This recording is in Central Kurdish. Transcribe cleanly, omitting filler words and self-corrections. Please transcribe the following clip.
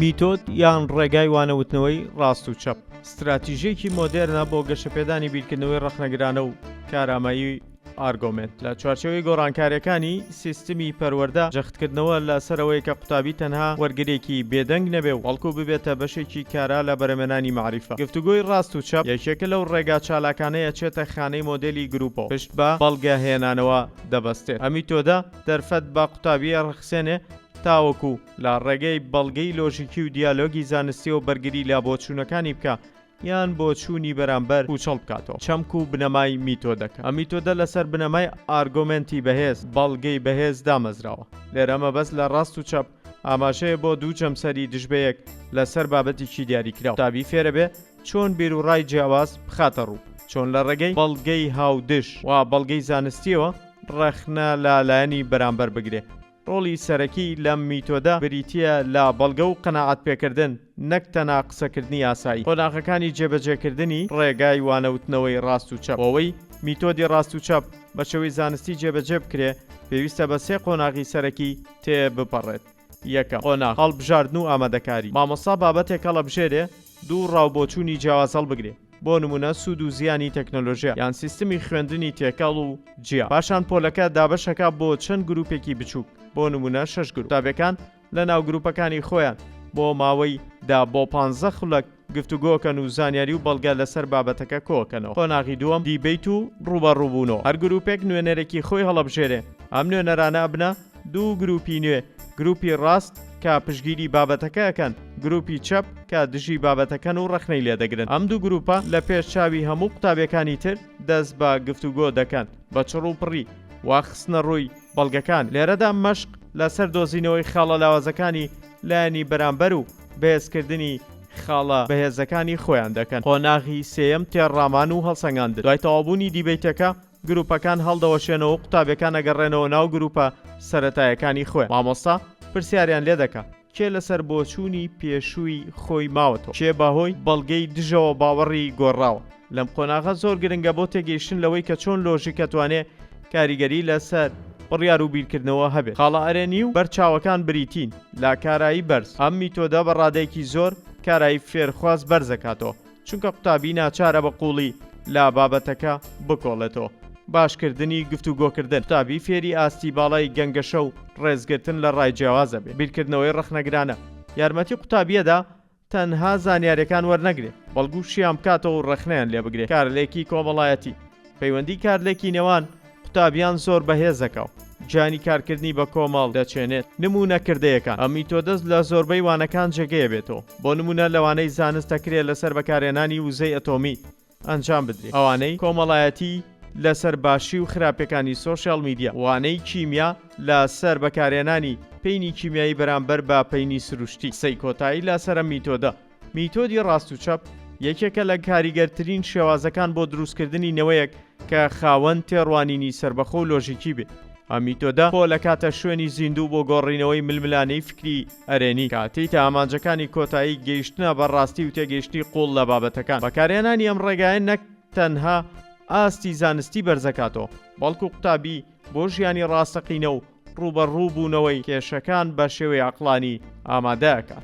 میتۆد یان ڕێگای وانەوتنەوەی ڕاست و چەپ ستراتیژێکی مۆدێرنە بۆ گەشەپێدانی بیرکردنەوەی ڕەخنەگرانە و کارامایی ئارگۆمێنت لە چوارچێوەی گۆڕانکارییەکانی سیستمی پەروەردە، جەختکردنەوە لەسەر ئەوەی کە قوتابی تەنها وەرگرێکی بێدەنگ نەبێ و بەڵکو ببێتە بەشێکی کارا لە بەرهەمێنانی مەعریفە. گفتوگۆی ڕاست و چەپ یەکێکە لەو ڕێگا چالاکانەی ئەچێتە خانەی مۆدێلی گروپەوە، پشت بە بەڵگە هێنانەوە دەبەستێت. ئەم میتۆدە دەرفەت بە قوتابی ئەڕەخسێنێ تاوەکو لە ڕێگەی بەڵگەی لۆژیکی و دیالۆگی زانستیەوە بەرگری لە بۆچوونەکانی بکا یان بۆچوونی بەرامبەر پووچەڵ بکاتەوە. چەمک و بنەمای میتۆدەکە. ئەم میتۆدە لەسەر بنەمای ئارگۆمێنتی بەهێز، بەڵگەی بەهێز، دامەزراوە. لێرە مەبەست لە ڕاست و چەپ ئاماژەیە بۆ دوو جەمسەری دژبەیەک لەسەر بابەتێکی دیاریکراو. قوتابی فێرەبێ چۆن بیروڕای جیاواز بخاتە ڕوو، چۆن لە ڕێگەی بەڵگەی هاودژ و بەڵگەی زانستییەوە ڕەخنە لە لایەنی بەرامبەر بگرێ. ڕۆڵی سەرەکی لەم میتۆدە بریتییە لە بەڵگە و قەناعەتپێکردن نەک تەنها قسەکردنی ئاسایی. قۆناغەکانی جێبەجێکردنی ڕێگای وانەوتنەوەی ڕاست و چەپ. بۆ ئەوەی میتۆدی ڕاست و چەپ بە شێوەی زانستی جێبەجێ بکرێ، پێویستە بە سێ قۆناغی سەرەکی تێبپەڕێت. یەکەم، قۆناغ، هەڵبژاردن و ئامادەکاری. مامۆستا بابەتێک هەڵەبژێرێ، دوو ڕا و بۆچوونی جیاواز هەڵبگرێ، بۆ نموونە سوود و زیانی تەکنەلۆژیا یان سیستمی خوێندنی تێکەڵ و جیا. پاشان پۆلەکە دابەشەکا بۆ چەند گرووپێکی بچووک، بۆ نموونە شەش گرووپ. قوتابیەکان لە ناو گرووپەکانی خۆیان بۆ ماوەی دە بۆ پانزە خولەک گفتوگۆکەن و زانیاری و بەڵگە لەسەر بابەتەکە کۆکەنەوە. قۆناغی دووەم، دیبەیت و ڕووبەڕووبوونەوە. هەر گرووپێک نوێنەرێکی خۆی هەڵەبژێرێ، ئەم نوێنەرانە ئەبنە دوو گرووپی نوێ، گرووپی ڕاست کە پشتگیری بابەتەکە ئەکەن، گرووپی چەپ کە دژی بابەتەکەن و ڕەخنەی لێدەگرن. ئەم دوو گرووپە لە پێش چاوی هەموو قوتابیەکانی تر دەست بە گفتوگۆ دەکەن بە چڕ و پڕی و خستنە ڕووی بەڵگەکان. لێرەدا مەشق لەسەر دۆزینەوەی خاڵە لاوازەکانی لایەنی بەرامبەر و بەهێزکردنی خاڵە بەهێزەکانی خۆیان دەکەن. قۆناغی سێیەم تێڕامان و هەڵسەنگاندن. دوای تەواوبوونی دیبەیتەکە، گروپەکان هەڵدەوەشێنەوە و قوتابیەکان ئەگەڕێنەوە ناو گروپە سەرەتایەکانی خۆیان. مامۆستا پرسیاریان لێدەکا، کێ لەسەر بۆچوونی پێشووی خۆی ماوەتەوە؟ کێ بەهۆی بەڵگەی دژەوە باوەڕی گۆڕاوە؟ لەم قۆناغە زۆر گرنگە بۆ تێگەیشتن لەوەی کە چۆن لۆژیک ئەتوانێ کاریگەری لەسەر بڕیار و بیرکردنەوە هەبێت. خاڵە ئەرێنی و بەرچاوەکان بریتین لە کارایی بەرز، ئەم میتۆدە بە ڕادەیەکی زۆر کارایی فێرخواز بەرزەکاتەوە، چونکە قوتابی ناچارە بە قووڵی لە بابەتەکە بکۆڵێتەوە. باشکردنی گفتوگۆکردن، قوتابی فێری ئاستی باڵای گەنگەشە و ڕێزگرتن لە ڕای جیاواز ئەبێ. بیرکردنەوەی ڕەخنەگرانە، یارمەتی قوتابییەدا تەنها زانیاریەکان وەرنەگرێ، بەڵگو شیان بکاتەوە و ڕەخنەیان لێ بگرێ. کارلێکی کۆمەڵایەتی، پەیوەندی کارلێکی نێوان قوتابیان زۆر بەهێز دەکا و گیانی کارکردنی بە کۆمەڵ دەچێنێت. نموونە کردەیەکان، ئەم میتۆدەس لە زۆربەی وانەکان جێگەی ئەبێتەوە، بۆ نموونە لەوانەی زانست دەکرێ لەسەر بەکارهێنانی وزەی ئەتۆمی ئەنجام بدرێ، ئەوانەی کۆمەڵایەتی لەسەر باشی و خراپیەکانی سۆشیاڵ میدیا، وانەی کیمیا لە سەر بەکارهێنانی پەینی کیمیایی بەرامبەر بە پەینی سروشتی. قسەی کۆتایی لەسەر ئەم میتۆدە، میتۆدی ڕاست و چەپ یەکێکە لە کاریگەرترین شێوازەکان بۆ دروستکردنی نەوەیەک کە خاوەن تێڕوانینی سەربەخۆ و لۆژیکی بێ. ئەم میتۆدە پۆل ئەکاتە شوێنی زیندوو بۆ گۆڕینەوەی ململانێی فکری ئەرێنی کە تێیدا ئامانجەکانی کۆتایی گەیشتنە بە ڕاستی و تێگەیشتنی قووڵ لە بابەتەکان. بەکارهێنانی ئەم ڕێگایە نەک تەنها ئاستی زانستی بەرزەکاتەوە، بەڵکو قوتابی بۆ ژیانی ڕاستەقینە و ڕووبەڕووبوونەوەی کێشەکان بە شێوەی عەقڵانی ئامادە ئەکات.